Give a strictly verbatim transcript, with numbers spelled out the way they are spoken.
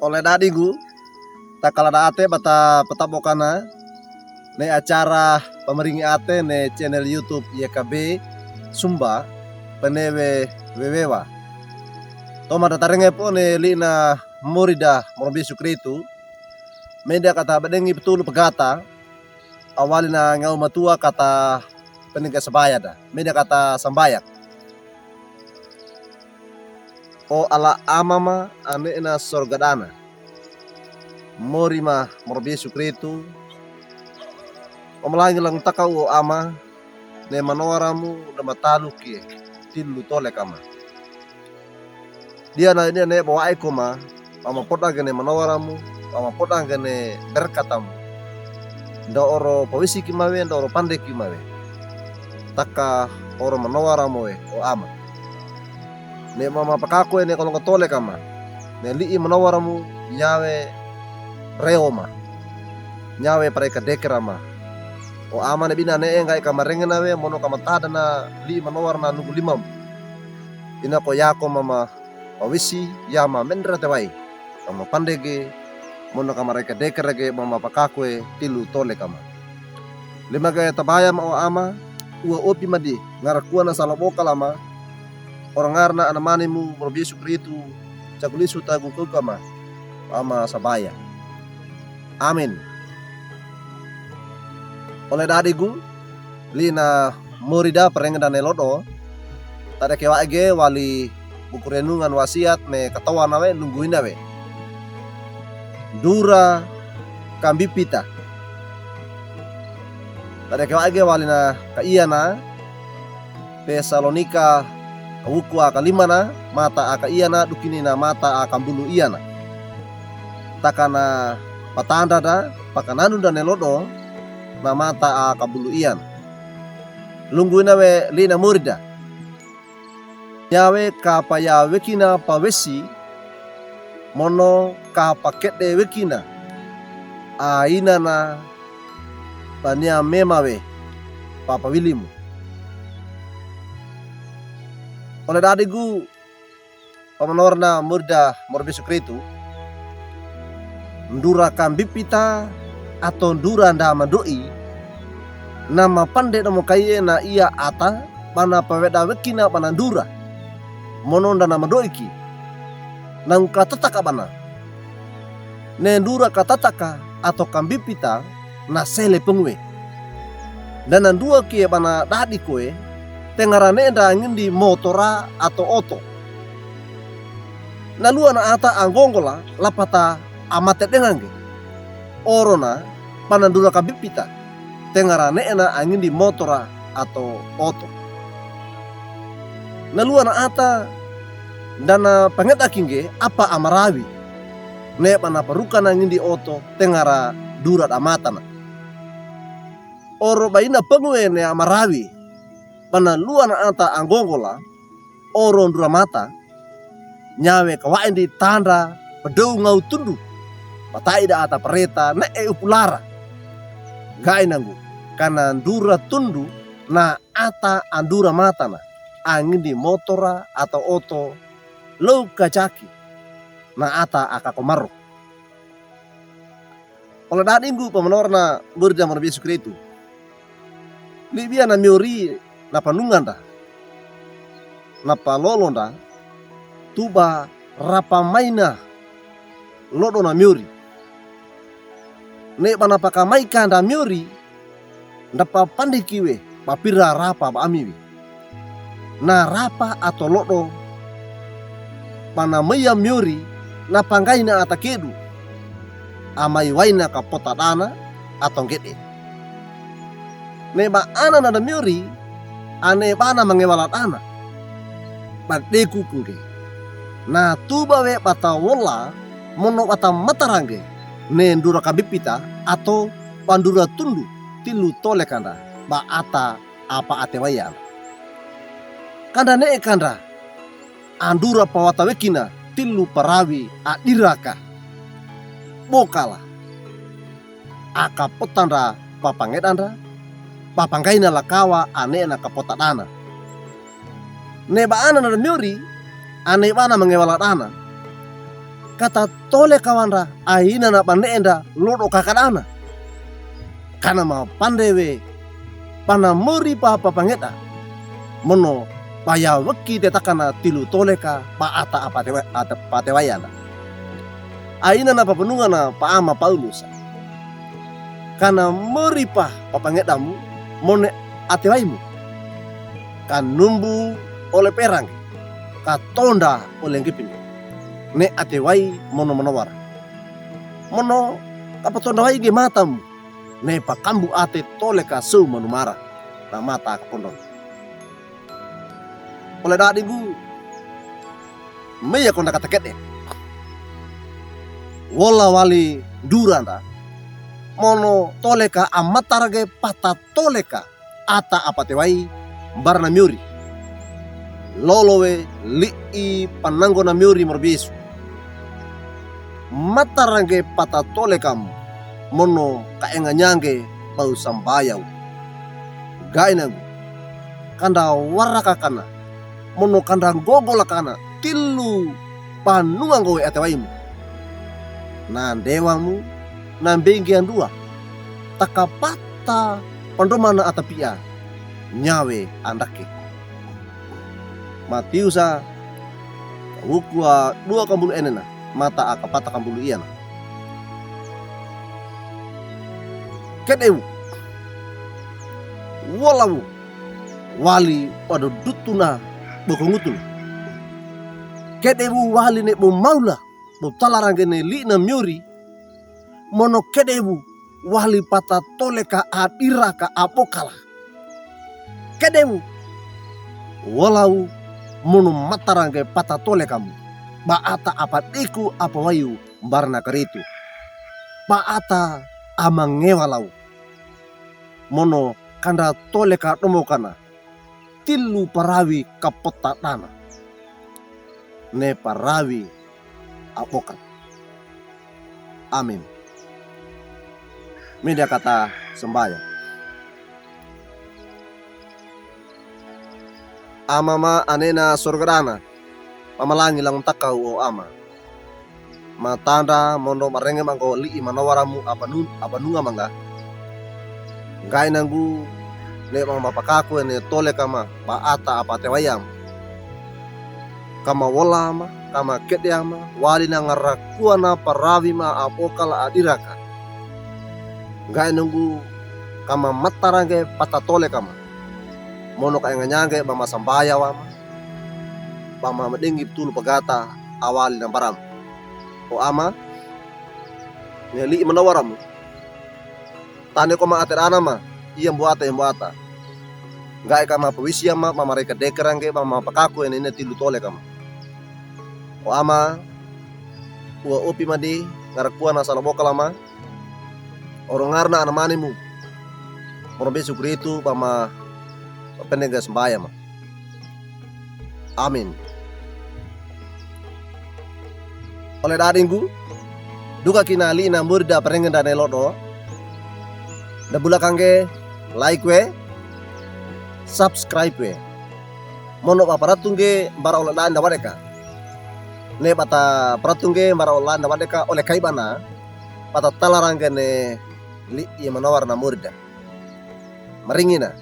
Ole dadinggu, takala da ate bata patabokan ne acara pamaringi ate ne channel YouTube Y K B Sumba, penewe wewewa. Toma da tarenge po ne lina morida Morombe Yesu Kristu, meda kata badengi petulu pegata, awali na ngau matua kata peningga sabaya da. Meda kata sambaya. O ala Ama ma, ane na sorga dana. Mori ma Morombe Yesu Kristu. O malangi lang takau o Ama, ne manowaramu da mataluki tilu tole kama. Dia na, dia ne bawae koma, pamapodang ne manowaramu, pamapodang ne berkatamu. Nda oro pawisi ki mawe, nda oro pande ki mawe. Taka oro manowaramu we, o Ama. Ne mamapakakwe ne kolongo tole kama. Ne lii manowaramu, nyawe rewo ma. Nyawe pareka dekera ma. O Ama ne bina ne e nggae kamarengena we, mono kamatadana lii manowar na nunggu limamu. Ina ko yako mama pawisi, yama mendra tewai. Kama pandege, mono kamareka dekera ge mamapakakwe tilu tole kama. Lima ge tabaya ma o Ama, ua opi madi, ngara kuana sala boka lama, ora ngarna anamanimu, Morombe Yesu Kristu, cakulisu tagu kau kama, Ama sabaya. Amin. Ole dadinggu, lina morida parengeda ne lodo, tadake wae ge wali buku renungan wasiat me katowana we, lungguina we. Ndura kambipita. Tadake wae ge wali na kaiana, Tesalonika kawuku a kalimana, mata a kaiana, dukini na mata a kambulu iana. Takana patanda da, pakananu da ne lodo, na mata a kambulu iana. Lungguina we lina morida. Nyawe kapayawekina pawisi, mono kapakede wekina, a inana pania mema we, papawilimu. Ole dadinggu, pamanowarna morida Morombe Yesu Kristu, ndura kambipita ato ndura nda mandoi, na mapande na mokaie na ia ata, bana paweda wekina bana ndura. Mono nda na mandoi ki. Na ngka tataka bana. Ne ndura katataka ato kambipita, na sele pengwe. Nda na ndua kie bana dadikoe, tengara ne nda ngindi motora ato oto. Na lua na ata anggongola lapata amate dengange. Oro na bana ndura kambipita, tengara ne na angindi motora ato oto. Na lua na ata nda na pangeda kinge apa amarawi. Ne bana paruka na ngindi oto tengara ndura da matana. Oro baina pengwe ne amarawi, bana lua na ata anggongola, oro ndura mata, nyawe kawae ndi tanda, padou ngau tundu, patai da ata pareta, ne e upulara. Gaina nggu, kana ndura tundu, na ata andura matana, angindi motora ato oto, lou kajaki, na ata aka komaro. Ole dadinggu pamanowarna morida Morombe Yesu Kristu. Libia na miori na panunganda. Na palolonda. Tuba rapa maina lodo na miori. Ne bana pakamaika nda miori. Nda papandiki we, papira rapa ba ami we. Na rapa ato lodo, bana maiya miori, na panggaina ata kedu. Amai waina kapota dana, ato ngede. Ne ba ana nda miori, ane bana mangewala dana. Ba deku kunge. Na tuba we bata wola, mono bata matarange, ne ndura kambipita, ato ba ndura tundu, tilu tole kanda, ba ata apa ate waya. Kanda ne kanda, andura pawata wekina, tilu parawi adiraka. Bokala. Aka potanda papangedanda, papanggaina lakawa ane na kapota dana. Ne ba ana nda miori, Ane bana mangewala dana. Kata toleka wandra, ainana bane'endra lodo kaka dana. Kana mapandre we, pana mori pa papangeda. Mono paya weki tetakana tilu toleka pa ata apatewa-, ata apatewayi andra. Ainana papanungana pa ama Paulusa. Kana mori pa papangedamu, mono atewayimu. Kanumbu ole perangge, katonda ole ngepinge. Ne atewayi mono manowara. Mono kapatondawayi ge matamu. Ne pakambu ate toleka sow manumara. Na mata kapondon. Ole dadi nggu, meya konda kata kede. Wola wali nduranda. Mono toleka amatarangge pata toleka ata apatewayi mbarana miori. Lolo we li'i panangona miori morobisu. Matarangge pata tolekamu, mono kaenganyangge bau sambayaw. Gaina nggu, kanda warakakana, mono kanda ngogolakana, tilu panunganggo we atewayimu. Na ndewamu, na mbenggi andua, takapata pandromana atapia, nyawe andake. Matiusa, kawuku a dua kambulu enena, mata akapata kambulu iana. Kedewu, wolawu, wali wadodutuna, bokongutuna. Kedewu wali ne bomaula, botalarangge ne li'na miori, mono kedewu wali pata toleka adiraka abokala. Kedewu, wolawu mono matarangge pata tolekamu, ba ata apadeku apawayu mbarana karitu. Ba ata amangewalawu. Mono kanda toleka domokana. Tilu parawi kapota dana. Ne parawi abokal. Amin. Media kata sambaya. Ama ma anena sorga dana. Pamalangi langon takaw o Ama. Matandra mono marenge manggo li'i manowaramu abanu-, abanunga mangga. Gaina nggu ne mapakakoy ne toleka ma, ba ata apatewayi ama. Kamawola ama, kamakede ama, wali na ngarakowa na parawi ma abokala adiraka. Gaina nggu kamamatarangge pata toleka ma. Mono kaenganyangge ba masambaya wama. Ba mamadenggi tulu pagata awali na mbaramu. O Ama, ne li'i manowaramu. Tane ko ma ate dana ma, iya mbuata, iya mbuata. Ga'i kamapawisi ama, ba marekedeke rangge, ba mapakakoy ne ina tilu toleka ma. O Ama, uwa opi madi, ngarakowa na sala bokala ma. Oro ngarana anamanimu. Moro Yesu Kristu ba ma, ba pendengga sambaya ma. Amin. Ole dadi nggu, duka kina li'i na mori da parengenda ne lodo. Da bulakangge, like we, subscribe we. Mono ba paratungge mbara ole dadi da wadeka. Ne bata paratungge mbara ole dadi da wadeka ole kai bana. Bata talarangge ne li'i manowar na mori da. Maringina.